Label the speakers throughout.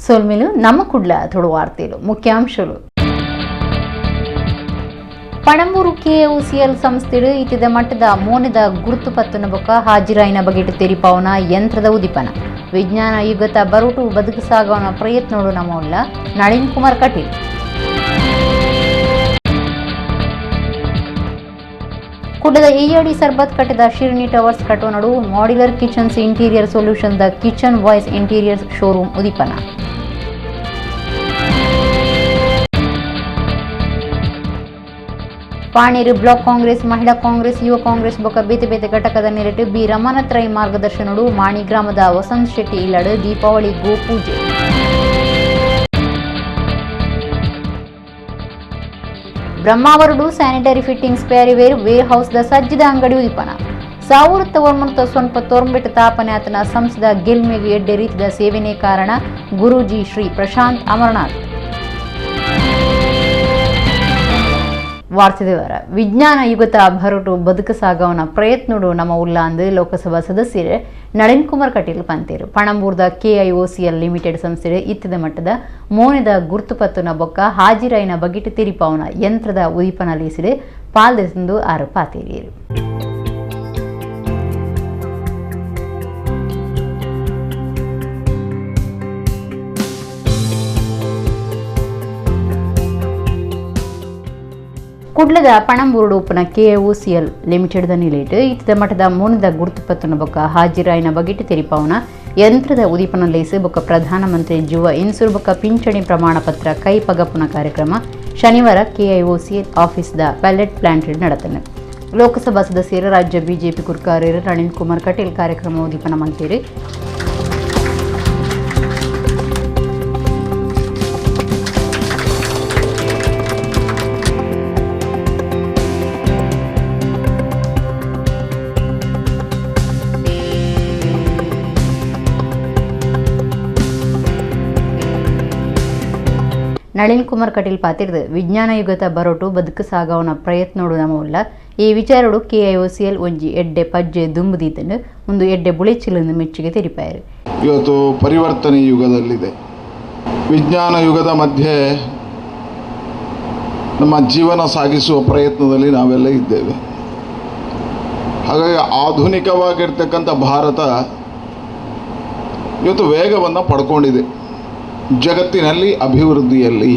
Speaker 1: ಸೊಲ್ಮೆಲು ನಮ್ಮ ಕುಡ್ಲ ತುಳು ವಾರ್ತೆಲು ಮುಖ್ಯಾಂಶಗಳು. ಪಣಂಬೂರು ಕೆಒಸಿಎಲ್ ಸಂಸ್ಥೆಡು ಇತ್ತಿದ ಮಟ್ಟದ ಮೋನೆದ ಗುರುತು ಪತ್ತುನ ಬೊಕ್ಕ ಹಾಜಿರಾಯಿನ ಬಗೆಟ್ ತೆರಿಪಾವನ ಯಂತ್ರದ ಉದಿಪನ. ವಿಜ್ಞಾನ ಯುಗತ ಬರುಟು ಬದುಕು ಸಾಗವನ ಪ್ರಯತ್ನೋಡು ನಮೋಲ್ಲ ನಳಿನ್ ಕುಮಾರ್ ಕಟೀಲ್. ಕುಡ್ಲದ ಎಯ್ಯಾಡಿ ಸರ್ಬತ್ ಕಟ್ಟದ ಶಿರ್ನಿ towers ಕಟ್ಟೋನಡು modular kitchens interior solution the kitchen voice interior showroom ಉದಿಪನ. ಪಾಣೇರು ಬ್ಲಾಕ್ ಕಾಂಗ್ರೆಸ್, ಮಹಿಳಾ ಕಾಂಗ್ರೆಸ್, ಯುವ ಕಾಂಗ್ರೆಸ್ ಬೊಕ್ಕ ಬೇತೆ ಬೇತೆ ಘಟಕದ ನೆರೆಟು ಬಿ ರಮಾನಾಥ್ ರೈ ಮಾರ್ಗದರ್ಶನಡು ಮಾಣಿ ಗ್ರಾಮದ ವಸಂತ್ ಶೆಟ್ಟಿ ಇಲ್ಲಡು ದೀಪಾವಳಿ ಗೋಪೂಜೆ. ಬ್ರಹ್ಮಾವರುಡು ಸ್ಯಾನಿಟರಿ ಫಿಟ್ಟಿಂಗ್ಸ್ ಪ್ಯಾರಿವೇರ್ ವೇರ್ ಹೌಸ್ the ಸಜ್ಜಿದ ಅಂಗಡಿ ಉದಿಪನ. ಸಾವಿರದ ಒಂಬೈನೂರ ಸ್ವಲ್ಪ ತೊರ್ಂಬೆಟ್ಟು ತಾಪನೆ ಆತನ ಸಂಸ್ಥೆದ ಗೆಲ್ಮೆಗೆ ಎಡ್ಡೆ ರೀತಿದ ಸೇವೆನೇ ಕಾರಣ ಗುರೂಜಿ ಶ್ರೀ ಪ್ರಶಾಂತ್ ಅಮರನಾಥ್. ವಾರ್ತೆದೇವರ ವಿಜ್ಞಾನ ಯುಗತ ಭರಟು ಬದುಕು ಸಾಗವನ ಪ್ರಯತ್ನಡು ನಮ್ಮ ಉಲ್ಲಾಂದು ಲೋಕಸಭಾ ಸದಸ್ಯರು ನಳಿನ್ ಕುಮಾರ್ ಕಟೀಲ್ ಪಂತೇರು. ಪಣಂಬೂರ್ದ ಕೆಐಒಸಿಎಲ್ ಲಿಮಿಟೆಡ್ ಸಂಸ್ಥೆ ಇತ್ತದ ಮಟ್ಟದ ಮೋನೆದ ಗುರ್ತುಪತ್ತುನ ಬೊಕ್ಕ ಹಾಜಿರಾಯಿನ ಬಗೆಟ್ ತೆರಿಪಾವನ ಯಂತ್ರದ ಉದಿಪನ ಲೇಸಿಡು ಪಾಲ್ದೆಸಂದು ಆರು ಪಾತೇರಿಯರು. ಕುಡ್ಲದ ಪಣಂಬೂರುಡು ಉಪ್ಪುನ ಕೆಒಸಿಎಲ್ ಲಿಮಿಟೆಡ್ ದ ನಿಲೇಟ್ ಇತ್ತದ ಮಠದ ಮೋನದ ಗುರ್ತುಪತ್ತುನ ಬೊಕ್ಕ ಹಾಜಿರಾಯಿನ ಬಗೆಟ್ ತೆರಿಪಾವನ ಯಂತ್ರದ ಉದಿಪನ ಲೇಸು ಬೊಕ್ಕ ಪ್ರಧಾನಮಂತ್ರಿ ಜುವ ಇನ್ಸೂರ್ ಬೊಕ್ಕ ಪಿಂಚಣಿ ಪ್ರಮಾಣ ಪತ್ರ ಕೈ ಪಗಪುನ ಕಾರ್ಯಕ್ರಮ ಶನಿವಾರ KIOCL office the pellet plant ನಡತನೆ. ಲೋಕಸಭಾ ಸದಸ್ಯರು ರಾಜ್ಯ ಬಿಜೆಪಿ ಗುರ್ಕಾರ್ಯರು ನಳಿನ್ ಕುಮಾರ್ ಕಟೀಲ್ ಕಾರ್ಯಕ್ರಮ ಉದಿಪನ ಮಲ್ತೇರು. ನಳಿನ್ ಕುಮಾರ್ ಕಟೀಲ್ ಪಾತಿರ್ದು ವಿಜ್ಞಾನ ಯುಗತ ಬರೋಟು ಬದುಕು ಸಾಗವನ ಪ್ರಯತ್ನೋಡು ನಮವುಲ್ಲ. ಈ ವಿಚಾರಡು ಕೆಐಒಸಿಎಲ್ ಒಂಜಿ ಎಡ್ಡೆ ಪಜ್ಜೆ ದುಂಬುದೀತಂಡು ಒಂದು ಎಡ್ಡೆ ಬುಳೆಚಿಲನ್ನು ಮೆಚ್ಚುಗೆ ತೆರಿಪಾಯರು.
Speaker 2: ಇವತ್ತು ಪರಿವರ್ತನೆ ಯುಗದಲ್ಲಿದೆ. ವಿಜ್ಞಾನ ಯುಗದ ಮಧ್ಯೆ ನಮ್ಮ ಜೀವನ ಸಾಗಿಸುವ ಪ್ರಯತ್ನದಲ್ಲಿ ನಾವೆಲ್ಲ ಇದ್ದೇವೆ. ಹಾಗಾಗಿ ಆಧುನಿಕವಾಗಿರ್ತಕ್ಕಂಥ ಭಾರತ ಇವತ್ತು ವೇಗವನ್ನು ಪಡ್ಕೊಂಡಿದೆ ಜಗತ್ತಿನಲ್ಲಿ ಅಭಿವೃದ್ಧಿಯಲ್ಲಿ.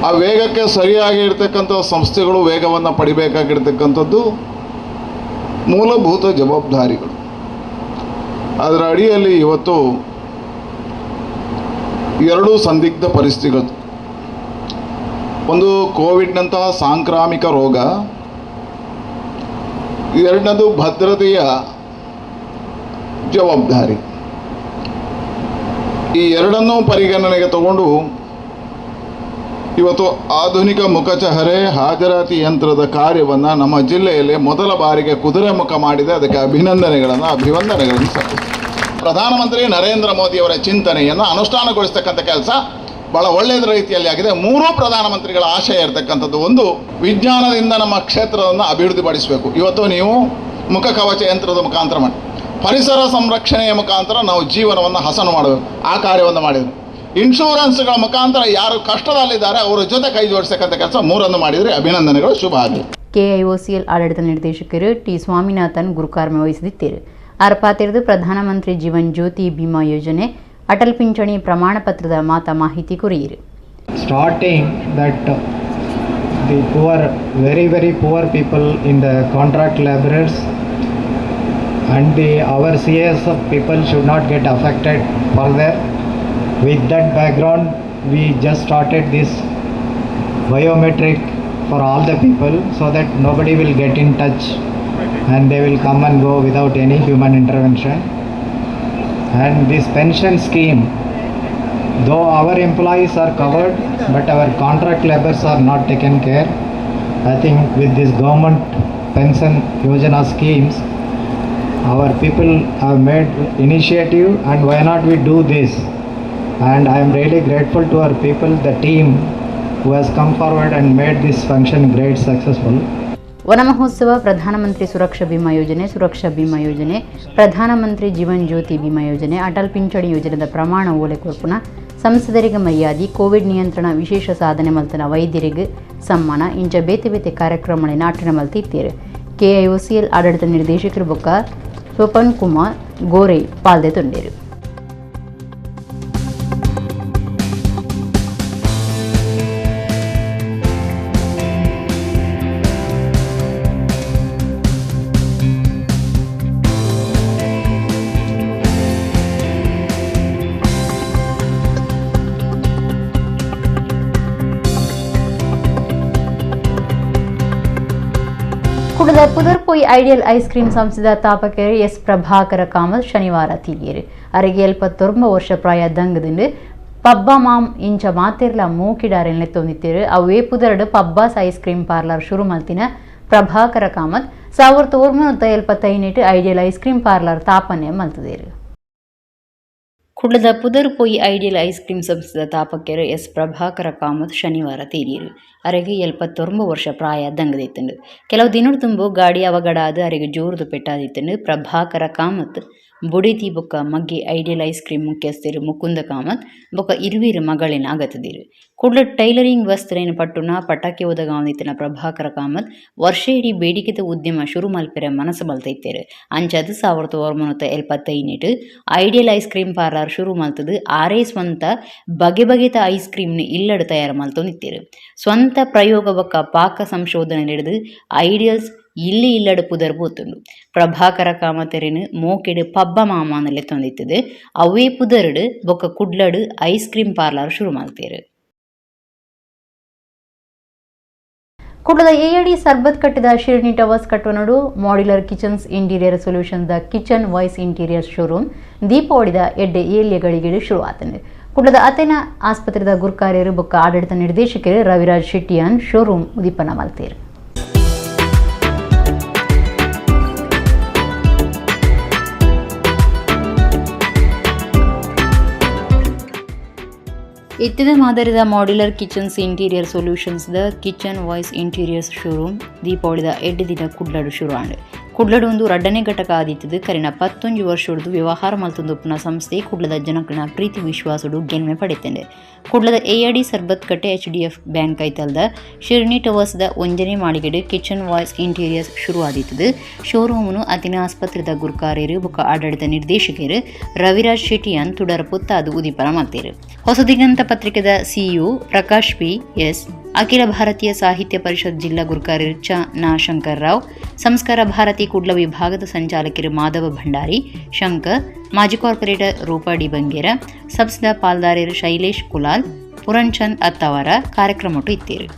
Speaker 2: ಆ ವೇಗಕ್ಕೆ ಸರಿಯಾಗಿ ಇರ್ತಕ್ಕಂಥ ಸಂಸ್ಥೆಗಳು ವೇಗವನ್ನು ಪಡಿಬೇಕಾಗಿರ್ತಕ್ಕಂಥದ್ದು ಮೂಲಭೂತ ಜವಾಬ್ದಾರಿಗಳು. ಅದರ ಅಡಿಯಲ್ಲಿ ಇವತ್ತು ಎರಡೂ ಸಂದಿಗ್ಧ ಪರಿಸ್ಥಿತಿಗಳು. ಒಂದು ಕೋವಿಡ್ನಂತಹ ಸಾಂಕ್ರಾಮಿಕ ರೋಗ, ಎರಡನೇದು ಭದ್ರತೆಯ ಜವಾಬ್ದಾರಿ. ಈ ಎರಡನ್ನೂ ಪರಿಗಣನೆಗೆ ತಗೊಂಡು ಇವತ್ತು ಆಧುನಿಕ ಮುಖಚಹರೆ ಹಾಜರಾತಿ ಯಂತ್ರದ ಕಾರ್ಯವನ್ನು ನಮ್ಮ ಜಿಲ್ಲೆಯಲ್ಲಿ ಮೊದಲ ಬಾರಿಗೆ ಕುದುರೆ ಮುಖ ಮಾಡಿದೆ. ಅದಕ್ಕೆ ಅಭಿನಂದನೆಗಳನ್ನು, ಅಭಿವಂದನೆಗಳನ್ನು ಸಲ್ಲಿಸ್ತೀನಿ. ಪ್ರಧಾನಮಂತ್ರಿ ನರೇಂದ್ರ ಮೋದಿಯವರ ಚಿಂತನೆಯನ್ನು ಅನುಷ್ಠಾನಗೊಳಿಸ್ತಕ್ಕಂಥ ಕೆಲಸ ಭಾಳ ಒಳ್ಳೆಯದ ರೀತಿಯಲ್ಲಿ ಆಗಿದೆ. ಮೂರೂ ಪ್ರಧಾನಮಂತ್ರಿಗಳ ಆಶಯ ಇರತಕ್ಕಂಥದ್ದು ಒಂದು, ವಿಜ್ಞಾನದಿಂದ ನಮ್ಮ ಕ್ಷೇತ್ರವನ್ನು ಅಭಿವೃದ್ಧಿಪಡಿಸಬೇಕು. ಇವತ್ತು ನೀವು ಮುಖಕವಚ ಯಂತ್ರದ ಮುಖಾಂತರ ಮಾಡಿ, ಪರಿಸರ ಸಂರಕ್ಷಣೆಯ ಮುಖಾಂತರ ನಾವು ಜೀವನವನ್ನು ಹಸನು ಮಾಡಬೇಕು, ಆ ಕಾರ್ಯವನ್ನು ಮಾಡಿದರು. ಇನ್ಶೂರೆನ್ಸ್ಗಳ ಮುಖಾಂತರ ಯಾರು ಕಷ್ಟದಲ್ಲಿದ್ದಾರೆ ಅವರ ಜೊತೆ ಕೈ ಜೋಡಿಸ್ತಕ್ಕಂಥ ಕೆಲಸ ಮೂರನ್ನು ಮಾಡಿದರೆ ಅಭಿನಂದನೆಗಳು, ಶುಭ ಆಗಲಿ.
Speaker 1: ಕೆಐಒಸಿಎಲ್ ಆಡಳಿತ ನಿರ್ದೇಶಕರು ಟಿ ಸ್ವಾಮಿನಾಥನ್ ಗುರುಕಾರ್ಮೆ ವಹಿಸಿದಿತ್ತೇರು. ಆರ್ ಪಾತಿರ್ದು ಪ್ರಧಾನಮಂತ್ರಿ ಜೀವನ್ ಜ್ಯೋತಿ ಬಿಮಾ ಯೋಜನೆ, ಅಟಲ್ ಪಿಂಚಣಿ ಪ್ರಮಾಣ ಪತ್ರದ ಮಾತ ಮಾಹಿತಿ ಕೊರಿಯಿರು.
Speaker 3: Starting that the poor, very very poor people in the contract laborers and the our CISF people should not get affected further. With that background, we just started this biometric for all the people so that nobody will get in touch and they will come and go without any human intervention. And this pension scheme, though our employees are covered, but our contract laborers are not taken care. I think with this government pension yojana schemes, our people have made initiative and why not we do this? And I am really grateful to our people, the team who has come forward and made this function great successful.
Speaker 1: ವನಮಹೋತ್ಸವ, ಪ್ರಧಾನಮಂತ್ರಿ ಸುರಕ್ಷಾ ಬಿಮಾ ಯೋಜನೆ, ಸುರಕ್ಷಾ ಬಿಮಾ ಯೋಜನೆ, ಪ್ರಧಾನಮಂತ್ರಿ ಜೀವನ್ ಜ್ಯೋತಿ ಬಿಮಾ ಯೋಜನೆ, ಅಟಲ್ ಪಿಂಚಣಿ ಯೋಜನೆದ ಪ್ರಮಾಣ ಓಲೆ ಕೊರ್ಪುನ, ಸಂಸದರಿಗೆ ಮರ್ಯಾದೆ, ಕೋವಿಡ್ ನಿಯಂತ್ರಣ ವಿಶೇಷ ಸಾಧನೆ ಮಲ್ತನ ವೈದ್ಯರಿಗೆ ಸಮ್ಮಾನ ಇಂಚ ಬೇತೆ ಬೇತೆ ಕಾರ್ಯಕ್ರಮಗಳನ್ನು ಅಟ್ಟಣೆ ಮಲ್ತಿತ್ತೀರು. ಕೆಐಒಸಿಎಲ್ ಆಡಳಿತ ನಿರ್ದೇಶಕರು ಬೊಕ್ಕ Swapan Kumar Gore ಪಾಲ್ದೆ ತೊಂಡೇರು. ಕುಡದ ಪುದರ್ಪೊಯ್ ideal ice cream ಸಂಸ್ಥೆದ ತಾಪಕರು ಎಸ್ ಪ್ರಭಾಕರ ಕಾಮತ್ ಶನಿವಾರ ತೀರಿಯರು. ಅರೆಗೆ 79 ವರ್ಷ ಪ್ರಾಯ ದಂಗದಿಂಡು ಪಬ್ಬ ಮಾಮ್ ಇಂಚ ಮಾತೆರ್ಲ ಮೂಕಿಡಾರೆನ್ಲೆ ತೊಂದಿತ್ತೇರು. ಅವೇ ಪುದರ್ಡು ಪಬ್ಬಾಸ್ ice cream parlour ಶುರು ಮಲ್ತಿನ Prabhakara Kamath 1975 ideal ice cream parlour ತಾಪನೆ ಮಲ್ತದೇರು. ಕುಡ್ಲದ ಪುದರ್ಪೊಯ್ ideal ice cream ಸಂಸ್ಥೆದ ತಾಪಕರು ಎಸ್ ಪ್ರಭಾಕರ ಕಾಮತ್ ಶನಿವಾರ ತೀರಿಯರು. ಅರೆಗೆ 79 ವರ್ಷ ಪ್ರಾಯ ದಂಗದಿತ್ತಂಡು. ಕೆಲವು ದಿನದ ತುಂಬು ಗಾಡಿ ಅವಘಡ ಆದ ಅರೆಗೆ ಜೋರುದು ಪೆಟ್ಟಾದಿತ್ತಂಡು. ಪ್ರಭಾಕರ ಕಾಮತ್ ಬುಡಿತಿ ಬೊಕ್ಕ ಮಗ್ಗೆ ideal ice cream ಮುಖ್ಯಸ್ಥರು ಮುಕುಂದ ಕಾಮತ್ ಬೊಕ್ಕ ಇರುವೀರು ಮಗಳಿನ ಅಗತದಿರು. ಕುಡ್ಲ ಟೈಲರಿಂಗ್ ವಸ್ತ್ರೇನ ಪಟ್ಟುನ ಪಟಾಕಿ ಒದಗಾವನಿತ್ತಿನ ಪ್ರಭಾಕರ ಕಾಮತ್ ವರ್ಷ ಇಡೀ ಬೇಡಿಕೆದ ಉದ್ಯಮ ಶುರು ಮಲ್ಪೆರೆ ಮನಸ್ಸು ಮಲ್ತೈತೇರು. ಅಂಚದು 1975 ideal ice cream parlour ಶುರು ಮಲ್ತದು ಆರೇ ಸ್ವಂತ ಬಗೆ ಬಗೆತ ಐಸ್ ಕ್ರೀಮ್ನ ಇಲ್ಲಡು ತಯಾರು ಮಲ್ತೊಂದಿತ್ತೇರು. ಸ್ವಂತ ಪ್ರಯೋಗ ಬೊಕ್ಕ ಪಾಕ ಸಂಶೋಧನೆ ನಡೆದು ಐಡಿಯಲ್ಸ್ ಇಲ್ಲಿ ಇಲ್ಲಡು ಪುದರ್ ಪೋತುಂಡು. ಪ್ರಭಾಕರ ಕಾಮತೆರೆನು ಮೋಕೆಡು ಪಬ್ಬ ಮಾಮಾನಲೆ ತೊಂದಿತ್ತದು. ಅವೇ ಪುದರ್ಡು ಬೊಕ್ಕ ಕುಡ್ಲಡು ice cream parlour ಶುರು ಮಲ್ತೇರು. ಕುಡ್ಲದ ಎಐಡಿ ಸರ್ಬತ್ ಕಟ್ಟಿದ ಶಿರ್ಣಿ ಟವರ್ಸ್ ಕಟ್ಟುವನಡು modular kitchens interior solution the kitchen voice interior showroom ದೀಪಾವಳಿದ ಎಡ್ಡೆ ಏಲ್ಯಗಳಿಗೆ ಶುರುವಾತನು. ಕುಡ್ಲದ ಅತೆನ ಆಸ್ಪತ್ರೆದ ಗುರ್ಕಾರ್ಯರು ಬೊಕ್ಕ ಆಡಳಿತ ನಿರ್ದೇಶಕರು ರವಿರಾಜ್ ಶೆಟ್ಟಿಯಾನ್ ಶೋರೂಮ್ ಉದೀಪನ ಮಲ್ತೇರು. ಇತ್ತಿದ ಮಾದರಿದ modular kitchens interior solutions the kitchen voice interiors showroom ದೀಪಾವಳಿದ ಎಡ್ಡೆ ದಿನ ಕುಡ್ಲಡು ಶುರು ಆಂಡ್. ಕುಡ್ಲಡು ಒಂದು ರಡ್ಡನೇ ಘಟಕ ಆದಿತ್ತದು. ಕರಿನ 11 ವರ್ಷದ್ದು ವ್ಯವಹಾರ ಮಲ್ತೊಂದುಪ್ಪುನ ಸಂಸ್ಥೆ ಕುಡ್ಲದ ಜನಕನ ಪ್ರೀತಿ ವಿಶ್ವಾಸಡು ಗೆಲ್ಮೆ ಪಡೆತಂಡೆ. ಕುಡ್ಲದ ಎಐಡಿ ಸರ್ಬತ್ ಕಟ್ಟೆ HDF bank ಐತಲ್ದ ಶಿರ್ಣಿ ಟವರ್ಸ್ದ ಒಂಜನೇ ಮಾಳಿಗೆಡು kitchen voice interiors ಶುರು ಆದಿತ್ತದು. ಶೋರೂಮ್ನು ಅತಿನ ಆಸ್ಪತ್ರೆದ ಗುರ್ಕಾರ್ಯರು ಬೊಕ್ಕ ಆಡಳಿತ ನಿರ್ದೇಶಕರು ರವಿರಾಜ್ ಶೆಟ್ಟಿಯಾನ್ ತುಡರ ಪೊತ್ತಾದು ಉದೀಪನ ಮಲ್ತೇರು. ಹೊಸದಿಗಂತ ಪತ್ರಿಕೆದ ಸಿಇಒ ಪ್ರಕಾಶ್ ಪಿ.ಎಸ್, ಅಖಿಲ ಭಾರತೀಯ ಸಾಹಿತ್ಯ ಪರಿಷತ್ ಜಿಲ್ಲಾ ಗುರ್ಕಾರ್ಯರು ಚ ನಾ ಶಂಕರ್ ರಾವ್, ಸಂಸ್ಕಾರ ಭಾರತಿ ಕುಡ್ಲ ವಿಭಾಗದ ಸಂಚಾಲಕರು ಮಾಧವ ಭಂಡಾರಿ ಶಂಕರ್, ಮಾಜಿ ಕಾರ್ಪೊರೇಟರ್ ರೂಪಾ ಡಿ ಬಂಗೇರ, ಸಂಸದ ಪಾಲ್ದಾರ್ಯರು ಶೈಲೇಶ್ ಕುಲಾಲ್, ಪುರಣ್ಚಂದ್ ಅತ್ತಾವರ ಕಾರ್ಯಕ್ರಮಟು ಇತ್ತೇರು.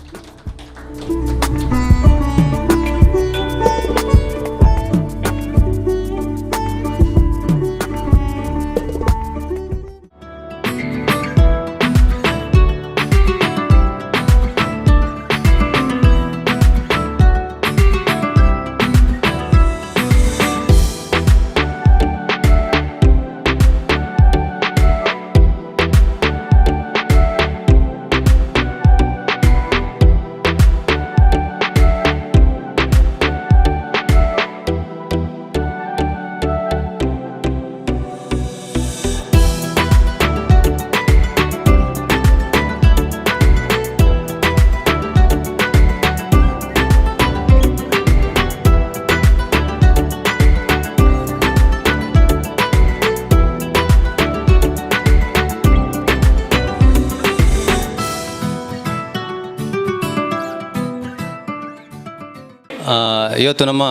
Speaker 4: ಇವತ್ತು ನಮ್ಮ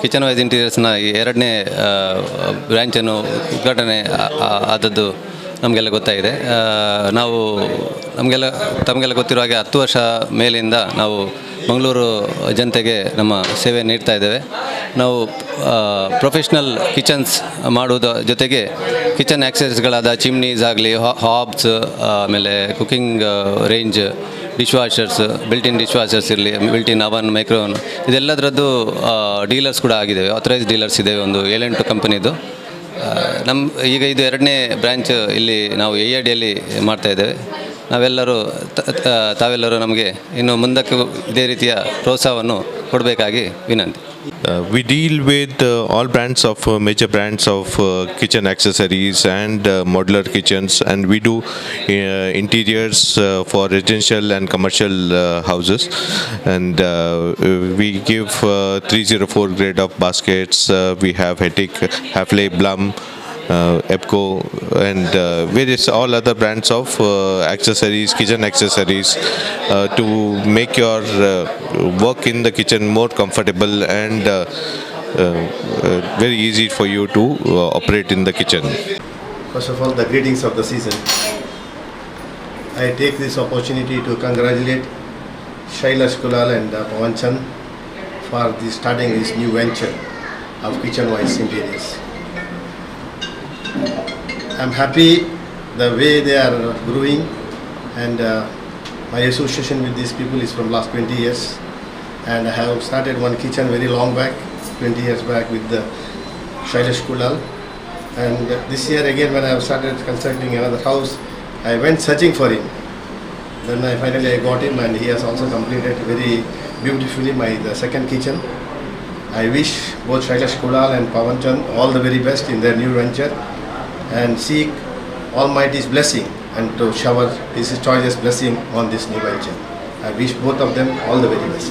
Speaker 4: ಕಿಚನ್ ವೈಸ್ ಇಂಟೀರಿಯರ್ಸ್ನ ಎರಡನೇ ಬ್ರ್ಯಾಂಚನ್ನು ಉದ್ಘಾಟನೆ ಆದದ್ದು ನಮಗೆಲ್ಲ ಗೊತ್ತಾಗಿದೆ. ನಾವು ನಮಗೆಲ್ಲ ತಮಗೆಲ್ಲ ಗೊತ್ತಿರುವ ಹಾಗೆ 10 ವರ್ಷ ಮೇಲಿಂದ ನಾವು ಮಂಗಳೂರು ಜನತೆಗೆ ನಮ್ಮ ಸೇವೆ ನೀಡ್ತಾ ಇದ್ದೇವೆ. ನಾವು ಪ್ರೊಫೆಷ್ನಲ್ ಕಿಚನ್ಸ್ ಮಾಡುವುದರ ಜೊತೆಗೆ ಕಿಚನ್ ಆ್ಯಕ್ಸೆಸರೀಸ್ಗಳಾದ ಚಿಮ್ನೀಸ್ ಆಗಲಿ, ಹಾಬ್ಸ್, ಆಮೇಲೆ cooking range, dish washers, built in dish washers ಇರಲಿ, built in oven, micro oven, ಇದೆಲ್ಲದರದ್ದು dealers ಕೂಡ ಆಗಿದ್ದೇವೆ. ಆಥರೈಸ್ ಡೀಲರ್ಸ್ ಇದ್ದೇವೆ ಒಂದು 7-8 ಕಂಪನಿದು. ನಮ್ಮ ಈಗ ಇದು ಎರಡನೇ ಬ್ರ್ಯಾಂಚ್ ಇಲ್ಲಿ ನಾವು ಎಐಡಿಯಲ್ಲಿ ಮಾಡ್ತಾಯಿದ್ದೇವೆ. ನಾವೆಲ್ಲರೂ ತಾವೆಲ್ಲರೂ ನಮಗೆ ಇನ್ನು ಮುಂದಕ್ಕೆ ಇದೇ ರೀತಿಯ ಪ್ರೋತ್ಸಾಹವನ್ನು ಕೊಡಬೇಕಾಗಿ ವಿನಂತಿ.
Speaker 5: We deal with all brands of major brands of kitchen accessories and modular kitchens, and we do interiors for residential and commercial houses, and we give 304 grade of baskets. We have Hettich, Hafele, Blum, Epco, and various all other brands of accessories, kitchen accessories, to make your work in the kitchen more comfortable and very easy for you to operate in the kitchen.
Speaker 6: First of all, the greetings of the season. I take this opportunity to congratulate Shailesh Kulal and Pawan Chand for the starting this new venture of Kitchen Wise Interiors. I'm happy the way they are growing, and my association with these people is from last 20 years, and I have started one kitchen very long back, 20 years back, with the Shailesh Kulal. And this year again, when I have started constructing another house, I went searching for him. Then I finally I got him, and he has also completed very beautifully my the second kitchen. I wish both Shailesh Kulal and Pawan Chand all the very best in their new venture, and seek Almighty's blessing and to shower His choicest blessing on this new venture. I wish both of them all the very best.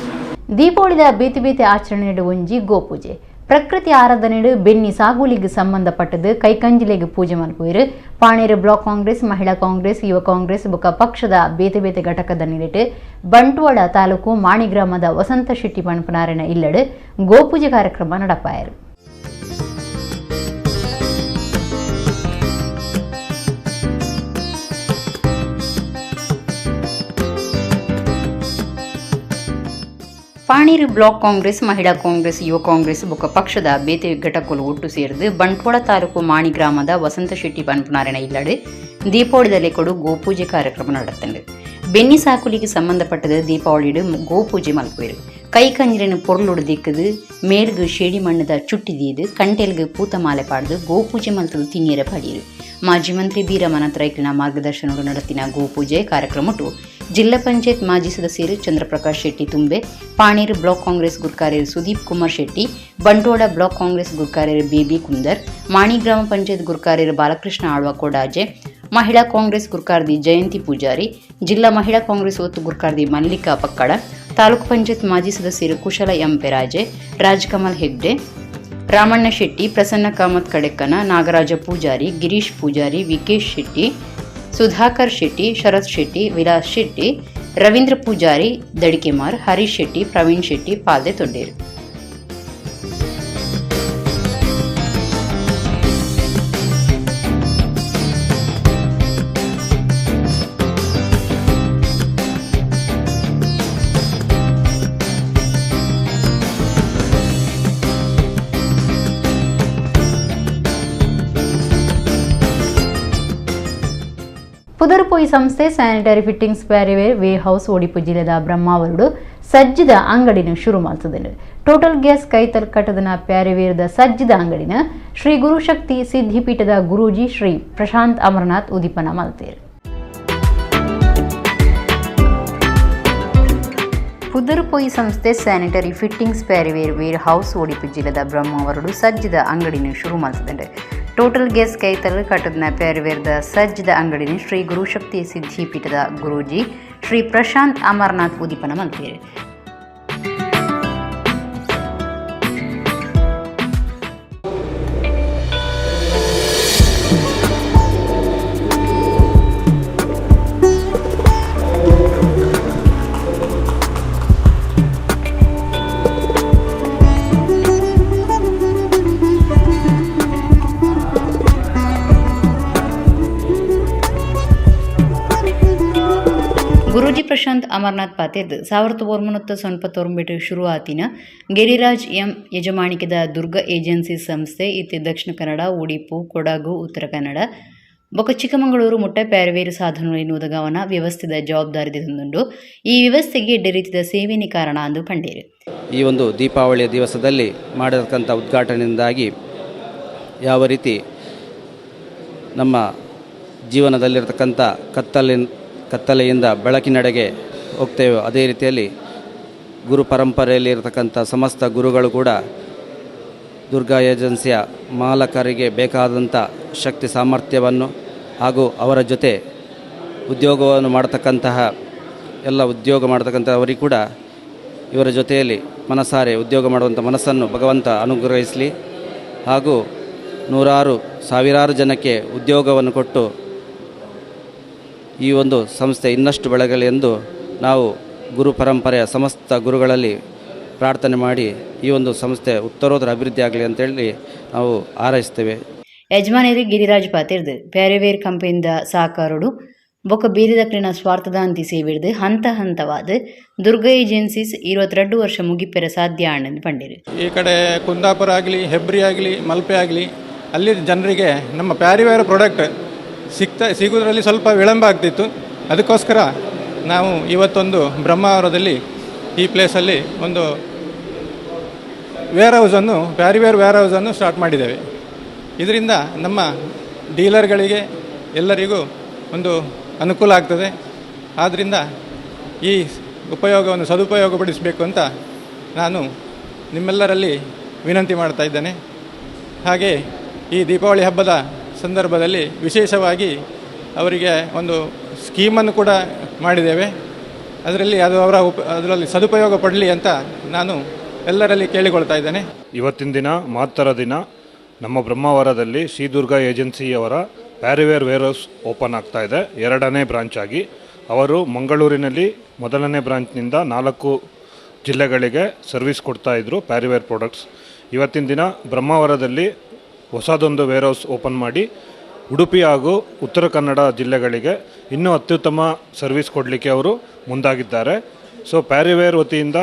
Speaker 1: ದೀಪಾವಳಿದ ಬೇತೆ ಬೇತೆ ಆಚರಣೆ ಒಂಜಿ ಗೋಪೂಜೆ. ಪ್ರಕೃತಿ ಆರಾಧನೆಡು ಬೆನ್ನಿ ಸಾಗುಲಿಗೆ ಸಂಬಂಧಪಟ್ಟದು ಕೈಕಂಜಿಲೆಗೆ ಪೂಜೆ ಮಲ್ಪುವೆರು. ಪಾಣೇರು block Congress, ಮಹಿಳಾ Congress, ಯುವ ಕಾಂಗ್ರೆಸ್ ಬೊಕ ಪಕ್ಷದ ಬೇತೆ ಬೇತೆ ಘಟಕದ ನಿಲೆಟ್ ಬಂಟ್ವಾಳ ತಾಲೂಕು ಮಾಣಿಗ್ರಾಮದ ವಸಂತ ಶೆಟ್ಟಿ ಪಣಪನಾರಿನ ಇಲ್ಲಡು ಗೋಪೂಜೆ ಕಾರ್ಯಕ್ರಮ ನಡಪಾಯರು. ಪಾಣೀರು ಬ್ಲಾಕ್ ಕಾಂಗ್ರೆಸ್, ಮಹಿಳಾ ಕಾಂಗ್ರೆಸ್, ಯುವ ಕಾಂಗ್ರೆಸ್ ಬೊಕ ಪಕ್ಷದ ಬೇತೆ ಘಟಕಲು ಒಟ್ಟು ಸೇರಿದು ಬಂಟ್ವಾಳ ತಾಲೂಕು ಮಾಣಿ ಗ್ರಾಮದ ವಸಂತ ಶೆಟ್ಟಿ ಪನ್ಪುನಾರಿನ ಇಲ್ಲಡೆ ದೀಪಾವಳಿದಲ್ಲಿ ಕೊಡು ಗೋಪೂಜೆ ಕಾರ್ಯಕ್ರಮ ನಡೆತಂಡು. ಬೆನ್ನಿ ಸಾಕುಲಿಗೆ ಸಂಬಂಧಪಟ್ಟது ದೀಪಾವಳಿಡು ಗೋಪೂಜೆ ಮಲ್ಪುವೆರು. ಕೈ ಕಂಜಿರನು ಪೊರ್ಲುಡು ದಿಕ್ಕದು ಮೇಲ್ಗು ಶೇಡಿ ಮಣ್ಣದ ಚುಟ್ಟಿದೀದು ಕಂಟೆಲ್ಗು ಪೂತ ಮಾಲೆ ಪಾಡ್ದು ಗೋಪೂಜೆ ಮಲ್ತದು ತಿನ್ನಿರ ಪಡೀರು. ಮಾಜಿ ಮಂತ್ರಿ ಬೀರಮನ ತ್ರೈಕಿನ ಮಾರ್ಗದರ್ಶನಡು ನಡೆತಿನ ಗೋಪೂಜೆ ಕಾರ್ಯಕ್ರಮಟು ಜಿಲ್ಲಾ ಪಂಚಾಯತ್ ಮಾಜಿ ಸದಸ್ಯರು ಚಂದ್ರಪ್ರಕಾಶ್ ಶೆಟ್ಟಿ ತುಂಬೆ, ಪಾಣೇರು ಬ್ಲಾಕ್ ಕಾಂಗ್ರೆಸ್ ಗುರ್ಕಾರ್ಯರು ಸುದೀಪ್ ಕುಮಾರ್ ಶೆಟ್ಟಿ, ಬಂಟ್ವಾಳ ಬ್ಲಾಕ್ ಕಾಂಗ್ರೆಸ್ ಗುರ್ಕಾರ್ಯರು ಬೇಬಿ ಕುಂದರ್, ಮಾಣಿ ಗ್ರಾಮ ಪಂಚಾಯತ್ ಗುರ್ಕಾರ್ಯರು ಬಾಲಕೃಷ್ಣ ಆಳ್ವ ಕೊಡಾಜೆ, ಮಹಿಳಾ ಕಾಂಗ್ರೆಸ್ ಗುರ್ಕಾರ್ದಿ ಜಯಂತಿ ಪೂಜಾರಿ, ಜಿಲ್ಲಾ ಮಹಿಳಾ ಕಾಂಗ್ರೆಸ್ ಒತ್ತು ಗುರ್ಕಾರ್ದಿ ಮಲ್ಲಿಕಾ ಪಕ್ಕಡ, ತಾಲೂಕು ಪಂಚಾಯತ್ ಮಾಜಿ ಸದಸ್ಯರು ಕುಶಲ ಎಂ ಪೆರಾಜೆ, ರಾಜ್ಕಮಲ್ ಹೆಗ್ಡೆ, ರಾಮಣ್ಣ ಶೆಟ್ಟಿ, ಪ್ರಸನ್ನ ಕಾಮತ್ ಕಡೆಕ್ಕನ, ನಾಗರಾಜ ಪೂಜಾರಿ, ಗಿರೀಶ್ ಪೂಜಾರಿ, ವಿಕೇಶ್ ಶೆಟ್ಟಿ, ಸುಧಾಕರ್ ಶೆಟ್ಟಿ, ಶರತ್ ಶೆಟ್ಟಿ, ವಿಲಾಸ್ ಶೆಟ್ಟಿ, ರವೀಂದ್ರ ಪೂಜಾರಿ ದಡಿಕೆಮಾರ್, ಹರೀಶ್ ಶೆಟ್ಟಿ, ಪ್ರವೀಣ್ ಶೆಟ್ಟಿ ಪಾಲ್ದೆ ತೊಂಡೇರು. ಪುದರ್ಪೋಯಿ ಸಂಸ್ಥೆ sanitary fittings Parryware warehouse Odipu ಜಿಲ್ಲೆದ ಬ್ರಹ್ಮಾವರುಡು ಸಜ್ಜಿದ ಅಂಗಡಿನ ಶುರು ಮಾಡ್ತದೆ. ಟೋಟಲ್ ಗ್ಯಾಸ್ ಕೈತಲ್ ಕಟ್ಟದನ ಪ್ಯಾರಿವೇರ್ದ ಸಜ್ಜಿದ ಅಂಗಡಿನ ಶ್ರೀ ಗುರುಶಕ್ತಿ ಸಿದ್ಧಿಪೀಠದ ಗುರೂಜಿ ಶ್ರೀ ಪ್ರಶಾಂತ್ ಅಮರನಾಥ್ ಉದೀಪನ ಮಲ್ತೇರು. ಪುದರ್ಪೋಯಿ ಸಂಸ್ಥೆ sanitary fittings Parryware warehouse Odipu ಜಿಲ್ಲೆದ ಬ್ರಹ್ಮಾವರುಡು ಸಜ್ಜಿದ ಅಂಗಡಿನ ಶುರು ಮಾಡ್ತದೆ. ಟೋಟಲ್ ಗ್ಯಾಸ್ ಕೈತಲ್ ಕಟ್ಟದನ ಪ್ಯಾರಿವೇರ್ದ ಸಜ್ಜಿದ ಅಂಗಡಿನ ಶ್ರೀ ಗುರುಶಕ್ತಿ ಸಿದ್ಧಿಪೀಠದ ಗುರೂಜಿ ಶ್ರೀ ಪ್ರಶಾಂತ್ ಅಮರನಾಥ್ ಉದೀಪನ ಮಲ್ತೇರು. ಗುರೂಜಿ ಪ್ರಶಾಂತ್ ಅಮರನಾಥ್ ಪಾತೇರ್ದು 1999 ಶುರು ಆತಿನ ಗಿರಿರಾಜ್ ಎಂ ಯಜಮಾನಿಕೆದ ದುರ್ಗ ಏಜೆನ್ಸಿ ಸಂಸ್ಥೆ ಇತ್ತೆ ದಕ್ಷಿಣ ಕನ್ನಡ, ಉಡುಪು, ಕೊಡಗು, ಉತ್ತರ ಕನ್ನಡ ಬೊಕ ಚಿಕ್ಕಮಗಳೂರು ಮುಟ್ಟ ಪ್ಯಾರವೇರು ಸಾಧನ ಎನ್ನುವುದಗವನ ವ್ಯವಸ್ಥೆದ ಜವಾಬ್ದಾರಿ ತಂದುಂಡು. ಈ ವ್ಯವಸ್ಥೆಗೆ ಎಡ್ಡೆ ರೀತಿಯ ಸೇವೆನೇ ಕಾರಣ ಅಂದು ಪಂಡೇರು.
Speaker 7: ಈ ಒಂದು ದೀಪಾವಳಿಯ ದಿವಸದಲ್ಲಿ ಮಾಡಿರ್ತಕ್ಕಂಥ ಉದ್ಘಾಟನೆಯಿಂದಾಗಿ ಯಾವ ರೀತಿ ನಮ್ಮ ಜೀವನದಲ್ಲಿರ್ತಕ್ಕಂಥ ಕತ್ತಲೆಯಿಂದ ಬೆಳಕಿನೆಡೆಗೆ ಹೋಗ್ತೇವೋ ಅದೇ ರೀತಿಯಲ್ಲಿ ಗುರು ಪರಂಪರೆಯಲ್ಲಿ ಇರತಕ್ಕಂಥ ಸಮಸ್ತ ಗುರುಗಳು ಕೂಡ ದುರ್ಗಾ ಏಜೆನ್ಸಿಯ ಮಾಲಕರಿಗೆ ಬೇಕಾದಂಥ ಶಕ್ತಿ ಸಾಮರ್ಥ್ಯವನ್ನು ಹಾಗೂ ಅವರ ಜೊತೆ ಉದ್ಯೋಗವನ್ನು ಮಾಡತಕ್ಕಂತಹ ಎಲ್ಲ ಉದ್ಯೋಗ ಮಾಡತಕ್ಕಂಥವರಿಗೆ ಕೂಡ ಇವರ ಜೊತೆಯಲ್ಲಿ ಮನಸಾರೆ ಉದ್ಯೋಗ ಮಾಡುವಂಥ ಮನಸ್ಸನ್ನು ಭಗವಂತ ಅನುಗ್ರಹಿಸಲಿ ಹಾಗೂ ನೂರಾರು ಸಾವಿರಾರು ಜನಕ್ಕೆ ಉದ್ಯೋಗವನ್ನು ಕೊಟ್ಟು ಈ ಒಂದು ಸಂಸ್ಥೆ ಇನ್ನಷ್ಟು ಬೆಳಗಲಿ ಎಂದು ನಾವು ಗುರು ಪರಂಪರೆಯ ಸಮಸ್ತ ಗುರುಗಳಲ್ಲಿ ಪ್ರಾರ್ಥನೆ ಮಾಡಿ ಈ ಒಂದು ಸಂಸ್ಥೆ ಉತ್ತರೋತ್ತರ ಅಭಿವೃದ್ಧಿ ಆಗಲಿ ಅಂತೇಳಿ ನಾವು ಹಾರೈಸ್ತೇವೆ.
Speaker 1: ಯಜಮಾನರು ಗಿರಿರಾಜ್ ಪಾತಿರ್ದು ಪ್ಯಾರಿವೇರ್ ಕಂಪನಿದ ಸಾಕಾರುಡು ಬೊಕ್ಕ ಬೀರಿದಕ್ಲಿನ ಸ್ವಾರ್ಥದಾಂತಿ ಸೇವಿಡ್ದು ಹಂತ ಹಂತವಾದ ದುರ್ಗಾ ಏಜೆನ್ಸೀಸ್ 22 ವರ್ಷ ಮುಗಿಪೆರ ಸಾಧ್ಯ ಆನಂದ್ ಪಂಡಿರು.
Speaker 8: ಈ ಕಡೆ ಕುಂದಾಪುರ ಆಗಲಿ, ಹೆಬ್ರಿ ಆಗಲಿ, ಮಲ್ಪೆ ಆಗಲಿ, ಅಲ್ಲಿ ಜನರಿಗೆ ನಮ್ಮ ಪ್ಯಾರಿವೇರ್ ಪ್ರಾಡಕ್ಟ್ ಸಿಗೋದ್ರಲ್ಲಿ ಸ್ವಲ್ಪ ವಿಳಂಬ ಆಗ್ತಿತ್ತು. ಅದಕ್ಕೋಸ್ಕರ ನಾವು ಇವತ್ತೊಂದು ಬ್ರಹ್ಮಾವರದಲ್ಲಿ ಈ ಪ್ಲೇಸಲ್ಲಿ ಒಂದು ವೇರ್ ಹೌಸನ್ನು, ಪ್ಯಾರಿವೇರ್ ವೇರ್ ಹೌಸನ್ನು ಸ್ಟಾರ್ಟ್ ಮಾಡಿದ್ದೇವೆ. ಇದರಿಂದ ನಮ್ಮ ಡೀಲರ್ಗಳಿಗೆ ಎಲ್ಲರಿಗೂ ಒಂದು ಅನುಕೂಲ ಆಗ್ತದೆ. ಆದ್ದರಿಂದ ಈ ಉಪಯೋಗವನ್ನು ಸದುಪಯೋಗಪಡಿಸಬೇಕು ಅಂತ ನಾನು ನಿಮ್ಮೆಲ್ಲರಲ್ಲಿ ವಿನಂತಿ ಮಾಡ್ತಾ ಇದ್ದೇನೆ. ಹಾಗೆ ಈ ದೀಪಾವಳಿ ಹಬ್ಬದ ಸಂದರ್ಭದಲ್ಲಿ ವಿಶೇಷವಾಗಿ ಅವರಿಗೆ ಒಂದು ಸ್ಕೀಮನ್ನು ಕೂಡ ಮಾಡಿದ್ದೇವೆ. ಅದರಲ್ಲಿ ಅದು ಅವರ ಅದರಲ್ಲಿ ಸದುಪಯೋಗ ಪಡಲಿ ಅಂತ ನಾನು ಎಲ್ಲರಲ್ಲಿ ಕೇಳಿಕೊಳ್ತಾ ಇದ್ದೇನೆ.
Speaker 9: ಇವತ್ತಿನ ದಿನ ಮಹತ್ತರ ದಿನ. ನಮ್ಮ ಬ್ರಹ್ಮಾವರದಲ್ಲಿ ಶ್ರೀ ದುರ್ಗಾ ಏಜೆನ್ಸಿಯವರ ಪ್ಯಾರಿವೇರ್ ವೇರ್ಹೌಸ್ ಓಪನ್ ಆಗ್ತಾ ಇದೆ, ಎರಡನೇ ಬ್ರಾಂಚ್ ಆಗಿ. ಅವರು ಮಂಗಳೂರಿನಲ್ಲಿ ಮೊದಲನೇ ಬ್ರಾಂಚ್ನಿಂದ 4 ಜಿಲ್ಲೆಗಳಿಗೆ ಸರ್ವಿಸ್ ಕೊಡ್ತಾಯಿದ್ರು ಪ್ಯಾರಿವೇರ್ ಪ್ರಾಡಕ್ಟ್ಸ್. ಇವತ್ತಿನ ದಿನ ಬ್ರಹ್ಮಾವರದಲ್ಲಿ ಹೊಸದೊಂದು ವೇರ್ಹೌಸ್ ಓಪನ್ ಮಾಡಿ ಉಡುಪಿ ಹಾಗೂ ಉತ್ತರ ಕನ್ನಡ ಜಿಲ್ಲೆಗಳಿಗೆ ಇನ್ನೂ ಅತ್ಯುತ್ತಮ ಸರ್ವಿಸ್ ಕೊಡಲಿಕ್ಕೆ ಅವರು ಮುಂದಾಗಿದ್ದಾರೆ. ಸೊ ಪ್ಯಾರಿವೇರ್ ವತಿಯಿಂದ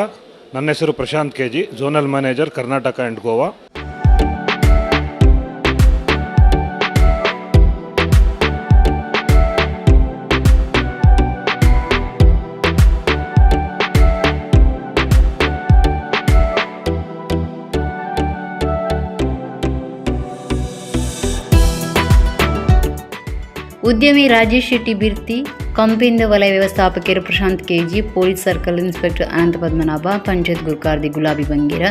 Speaker 9: ನನ್ನ ಹೆಸರು Prashanth K G, zonal manager, Karnataka and Goa.
Speaker 1: ಉದ್ಯಮಿ ರಾಜೇಶ್ ಶೆಟ್ಟಿ ಬಿರ್ತಿ, ಕಂಪಿಂದ ವಲಯ ವ್ಯವಸ್ಥಾಪಕರು Prashanth KG, police circle inspector Anantha Padmanabha, panchayat ಗುರುಕಾರ್ದಿ ಗುಲಾಬಿ Bangera,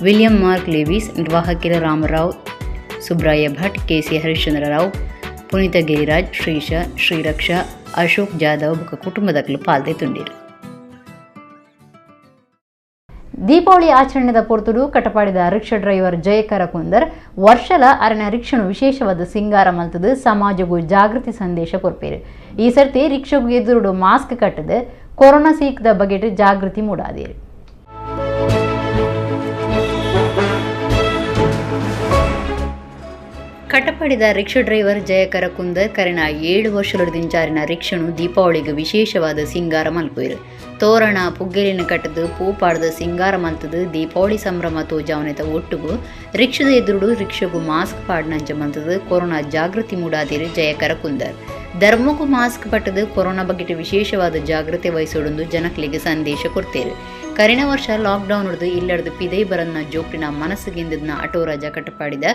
Speaker 1: William mark Lewis, ನಿರ್ವಾಹಕರ Ramarao, Subraya Bhat, KC Harishchandra Rao, Puneetha Giriraj, Shreesha, Shriraksha, Ashok Jadhav ಬೊಕ್ಕ ಕುಟುಂಬದಕ್ಲು ಪಾಲ್ದೆ ತುಂಡಿರು. ದೀಪಾವಳಿ ಆಚರಣೆದ ಪೊರ್ತುಡು ಕಟಪಾಡಿದ ರಿಕ್ಷಾ ಡ್ರೈವರ್ ಜಯಕರ ಕುಂದರ್ ವರ್ಷಲ ಅರಣ ರಿಕ್ಷಣು ವಿಶೇಷವಾದ ಸಿಂಗಾರ ಮಲ್ತದು ಸಮಾಜಗೂ ಜಾಗೃತಿ ಸಂದೇಶ ಕೊರ್ಪೇರು. ಈ ಸರ್ತಿ ರಿಕ್ಷೆಗೂ ಎದುರುಡು ಮಾಸ್ಕ್ ಕಟ್ಟದು ಕೊರೋನಾ ಸೀಕದ ಬಗೆಟ್ ಜಾಗೃತಿ ಮೂಡಾದೇರು. ಕಟಪಾಡಿದ ರಿಕ್ಷಾ ಡ್ರೈವರ್ ಜಯಕರ ಕುಂದರ್ ಕರೆನ 7 ವರ್ಷಲುದಿಂಚಾರಿನ ರಿಕ್ಷಣು ದೀಪಾವಳಿಗೆ ವಿಶೇಷವಾದ ಸಿಂಗಾರ ಮಲ್ಪುಯಿರು. ತೋರಣ ಪುಗ್ಗೆಲಿನ ಕಟ್ಟದು ಪೂಪಾಡದ ಸಿಂಗಾರ ಮಲ್ತದು ದೀಪಾವಳಿ ಸಂಭ್ರಮ ತೋಜಾವನೆತ ಒಟ್ಟುಗು ರಿಕ್ಷದ ಎದುರುಡು ರಿಕ್ಷಗೂ ಮಾಸ್ಕ್ ಪಾಡ್ನಂಚ ಮಲ್ತದು ಕೊರೋನಾ ಜಾಗೃತಿ ಮೂಡಾದಿರು ಜಯಕರ ಕುಂದರ್. ಧರ್ಮಕ್ಕೂ ಮಾಸ್ಕ್ ಪಟ್ಟದು ಕೊರೋನಾ ಬಗ್ಗೆ ವಿಶೇಷವಾದ ಜಾಗೃತಿ ವಹಿಸೋಡೊಂದು ಜನಕ್ಲಿಗೆ ಸಂದೇಶ ಕೊಡ್ತೇರು. ಕರಿನ ವರ್ಷ ಲಾಕ್ಡೌನ್ ಹಿಡಿದು ಇಲ್ಲಡ್ದು ಪಿದೈ ಬರನ್ನ ಜೋಕ್ಟಿನ ಮನಸ್ಸಿಗೆಂದದ್ನ ಆಟೋ ರಾಜ ಕಟ್ಟಪಾಡಿದ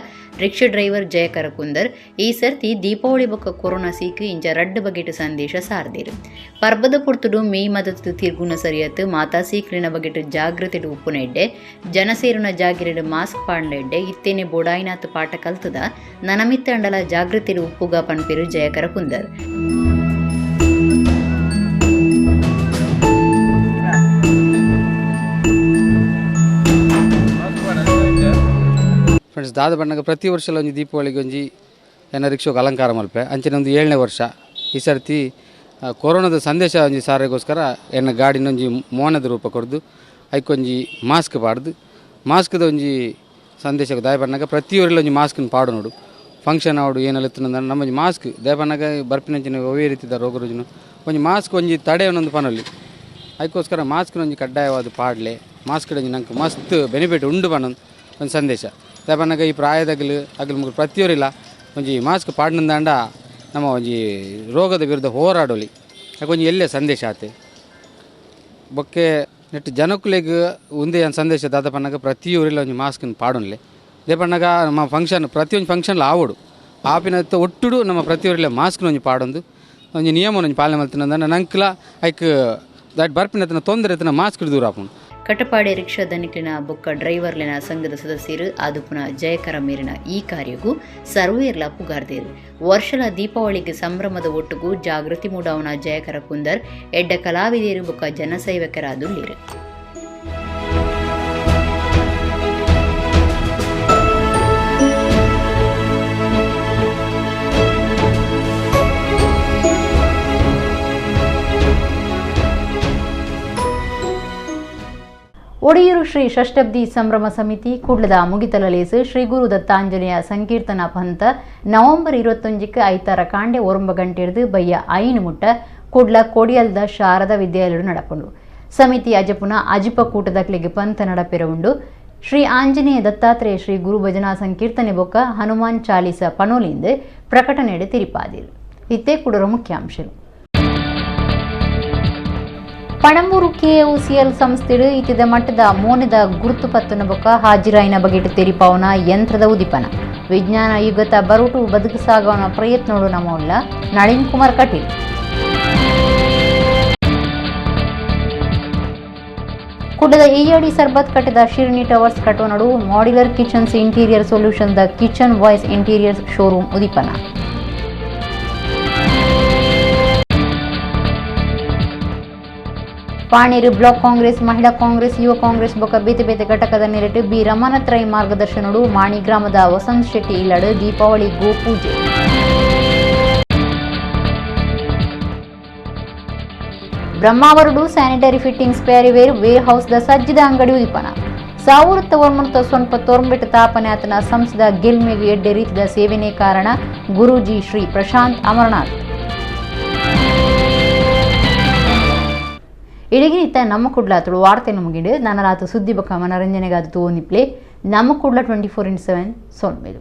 Speaker 1: ರಿಕ್ಷಾ ಡ್ರೈವರ್ ಜಯಕರ ಕುಂದರ್ ಈ ಸರ್ತಿ ದೀಪಾವಳಿ ಬೊಕ್ಕ ಕೊರೋನಾ ಸೀಕು ಇಂಚ ರಡ್ಡು ಬಗೆಟ್ ಸಂದೇಶ ಸಾರ್ದಿರು. ಪರ್ಬದ ಪೊರ್ತುಡು ಮೇ ಮದತ್ತು ತಿರ್ಗುಣ ಸರಿಯತ್ತು ಮಾತಾ ಸೀಕ್ಲಿನ ಬಗೆಟ್ ಜಾಗೃತಿ ಉಪ್ಪುನ ಎಡ್ಡೆ, ಜನಸೇರುನ ಜಾಗಿರಡು ಮಾಸ್ಕ್ ಪಾಡ್ನ ಎಡ್ಡೆ, ಇತ್ತೇನೆ ಬೋಡಾಯಿನಾತ್ ಪಾಠ ಕಲ್ತದ ನನಮಿತ್ತಂಡಲ ಜಾಗೃತಿ ಉಪ್ಪುಗ ಪನ್ಪಿರು ಜಯಕರ ಕುಂದರ್.
Speaker 7: ಫ್ರೆಂಡ್ಸ್, ದಾದ ಬಣ್ಣಗ ಪ್ರತಿ ವರ್ಷಲ ಒಂಜಿ ದೀಪಾವಳಿಗೆ ಒಂಜಿ ಎನ್ನ ರಿಕ್ಷೋಗೆ ಅಲಂಕಾರ ಮಲ್ಪೆ ಅಂಚಿನ ಒಂದು 7ನೇ ವರ್ಷ. ಈ ಸರ್ತಿ ಕೊರೋನಾದ ಸಂದೇಶ ಒಂಜಿ ಸಾರಿಗೋಸ್ಕರ ಎನ್ನ ಗಾಡಿನ ಒಂಜಿ ಮೋನದ ರೂಪ ಕೊಡ್ದು ಐಕೊಂಜಿ ಮಾಸ್ಕ್ ಪಾಡ್ದು ಮಾಸ್ಕ್ದ ಒಂಜಿ ಸಂದೇಶ ದಾಯ ಬಣ್ಣಗ ಪ್ರತಿಯೊರಿಲ ಒಂಜಿ ಮಾಸ್ಕ್ನ ಪಾಡು ನೋಡು. ಫಂಕ್ಷನ್ ಆವಡು ಏನೆಲ್ಲ ಇತ್ತು ನಮ್ಮೊಂಜಿ ಮಾಸ್ಕ್ ದಯಪಣ್ಣಗ ಬರ್ಪಿನಂಚಿನ ಒವ್ವೇ ರೀತಿದ ರೋಗ ರುಜಿನ ಒಂಜಿ ಮಾಸ್ಕ್ ಒಂಜಿ ತಡೆ ಒಂದೊಂದು ಪನೊಲಿ. ಅದಕ್ಕೋಸ್ಕರ ಮಾಸ್ಕ್ನ ಒಂಜಿ ಕಡ್ಡಾಯವಾದ ಪಾಡ್ಲೆ ಮಾಸ್ಕ್ ಒಂಜಿ ನಂಗೆ ಮಸ್ತ್ ಬೆನಿಫಿಟ್ ಉಂಡು ಪನ್ನೊಂದು ಒಂದು ಸಂದೇಶ. ದಯಪಣ್ಣಗ ಈ ಪ್ರಾಯದಾಗಲು ಅಗಲು ಮುಗ್ಲು ಪ್ರತಿಯೊರಿಲ್ಲ ಒಂಜಿ ಮಾಸ್ಕ್ ಪಾಡ್ನಂದಾಂಡ ನಮ್ಮ ಒಂಜಿ ರೋಗದ ವಿರುದ್ಧ ಹೋರಾಡೋಲಿ ಒಂಜಿ ಎಲ್ಲೇ ಸಂದೇಶ ಆತೆ ಬೊಕ್ಕೆ ನೆಟ್ಟು ಜನಕ್ಕುಲೆಗ್ ಒಂದೇ ಒಂದು ಸಂದೇಶ ದಾದಪಣ್ಣಗ ಪ್ರತಿಯೊರಿಲ್ಲ ಒಂಜಿ ಮಾಸ್ಕ್ನ ಪಾಡೊನ್ಲೆ. ದೇಪಣ್ಣಗ ನಮ್ಮ ಫಂಕ್ಷನ್ ಪ್ರತಿಯೊಂದು ಫಂಕ್ಷನ್ಲ ಆವಡು ಆಪಿನ ಒಟ್ಟುಡು ನಮ್ಮ ಪ್ರತಿಯೊರಿಲ್ಲ ಮಾಸ್ಕ್ನ ಒಂಜಿ ಪಾಡೊಂದು ಒಂಜಿ ನಿಯಮ ಒಂಜಿ ಪಾಲನೆ ಮಲ್ತಿನ ನಂಕ್ಲ ಐಕ್ that ಬರ್ಪಿನ ತೊಂದರೆ ಇತ್ತಿನ ಮಾಸ್ಕ್ ದೂರ ಆಪುಂಡು.
Speaker 1: ಕಟಪಾಡಿ ರಿಕ್ಷಾ ದನಿಕ್ಲಿನ ಬೊಕ್ಕ ಡ್ರೈವರ್ಲಿನ ಸಂಘದ ಸದಸ್ಯರು ಆದುಪುನ ಜಯಕರ ಮೇರಿನ ಈ ಕಾರ್ಯಗೂ ಸರ್ವೇರ್ಲ ಪುಗಾರ್ದೇರು. ವರ್ಷಲ ದೀಪಾವಳಿಗೆ ಸಂಭ್ರಮದ ಒಟ್ಟುಗು ಜಾಗೃತಿ ಮೂಡಾವನ ಜಯಕರ ಕುಂದರ್ ಎಡ್ಡ ಕಲಾವಿದೇರು ಬೊಕ್ಕ ಜನಸೇವಕರಾದುಳ್ಳೇರು. ಒಡಿಯೂರು ಶ್ರೀ ಷಷ್ಟಬ್ದಿ ಸಂಭ್ರಮ ಸಮಿತಿ ಕುಡ್ಲದ ಮುಗಿತಲಲೇಸು ಶ್ರೀ ಗುರು ದತ್ತಾಂಜನೇಯ ಸಂಕೀರ್ತನಾ ಪಂಥ ನವೆಂಬರ್ 21ಕ್ಕೆ ಐತಾರ ಕಾಂಡೆ 9 ಗಂಟೆರ್ದು ಬಯ್ಯ 5 ಮುಟ್ಟ ಕುಡ್ಲ ಕೊಡಿಯಲ್ದ ಶಾರದಾ ವಿದ್ಯಾಲಯ ನಡಪುಂಡು. ಸಮಿತಿ ಅಜಪುನ ಅಜಿಪ ಕೂಟದಕ್ಲಿಗೆ ಪಂಥ ನಡಪೆರ ಉಂಡು. ಶ್ರೀ ಆಂಜನೇಯ ದತ್ತಾತ್ರೇಯ ಶ್ರೀ ಗುರು ಭಜನಾ ಸಂಕೀರ್ತನೆ ಬೊಕ್ಕ ಹನುಮಾನ್ ಚಾಲೀಸ ಪನೋಲಿಂದ ಪ್ರಕಟಣೆಡೆ ತಿರಿಪಾದಿರು. ಇತ್ತೇ ಕುಡರ ಮುಖ್ಯಾಂಶರು. ಪಣಂಬೂರು ಕೆಒಸಿಎಲ್ ಸಂಸ್ಥೆಡು ಇತ್ತಿದ ಮಟ್ಟದ ಮೋನೆದ ಗುರುತು ಪತ್ತನ ಬೊಕ್ಕ ಹಾಜಿರಾಯಿನ ಬಗೆಟ್ ತೆರಿಪಾವನ ಯಂತ್ರದ ಉದಿಪನ. ವಿಜ್ಞಾನ ಯುಗತ ಬರುಟು ಬದುಕು ಸಾಗವನ ಪ್ರಯತ್ನೋಡು ನಮೋಲ್ಲ ನಳಿನ್ ಕುಮಾರ್ ಕಟೀಲ್. ಕುಡ್ಲದ ಎಯ್ಯಾಡಿ ಸರ್ಬತ್ ಕಟ್ಟದ ಶಿರ್ನಿ towers ಕಟ್ಟೋನಡು modular kitchens interior solution the kitchen voice interior showroom ಉದಿಪನ. ಪಾಣೇರು ಬ್ಲಾಕ್ ಕಾಂಗ್ರೆಸ್, ಮಹಿಳಾ ಕಾಂಗ್ರೆಸ್, ಯುವ ಕಾಂಗ್ರೆಸ್ ಬೊಕ್ಕ ಬೇತೆ ಬೇತೆ ಘಟಕದ ನೆರಟು ಬಿ ರಮಾನಾಥ್ ರೈ ಮಾರ್ಗದರ್ಶನಡು ಮಾಣಿ ಗ್ರಾಮದ ವಸಂತ್ ಶೆಟ್ಟಿ ಇಲ್ಲಡು ದೀಪಾವಳಿ ಗೋಪೂಜೆ. ಬ್ರಹ್ಮಾವರುಡು ಸ್ಯಾನಿಟರಿ ಫಿಟ್ಟಿಂಗ್ಸ್ ಪ್ಯಾರಿವೇರ್ ವೇರ್ ಹೌಸ್ದ ಸಜ್ಜಿದ ಅಂಗಡಿ ಉದಿಪನ. 1999 ತಾಪನೆ ಆತನ ಸಂಸದ ಗೆಲ್ಮೆಗೆ ಎಡ್ಡೆ ರೀತಿಯ ಸೇವೆನೇ ಕಾರಣ ಗುರೂಜಿ ಶ್ರೀ ಪ್ರಶಾಂತ್ ಅಮರನಾಥ್. ಇಡಗಿನಿತ್ತ ನಮ್ಮ ಕುಡ್ಲ ತುಳು ವಾರ್ತೆ ನಮಗಿಡು ನನ್ನ ರಾತು ಸುದ್ದಿ ಬಕ್ಕ ಮನರಂಜನೆಗಾದ ತೋನಿಪ್ಲೆ ನಮ್ಮ ಕುಡ್ಲ 24x7 ಸೊನ್ಮೇಲು.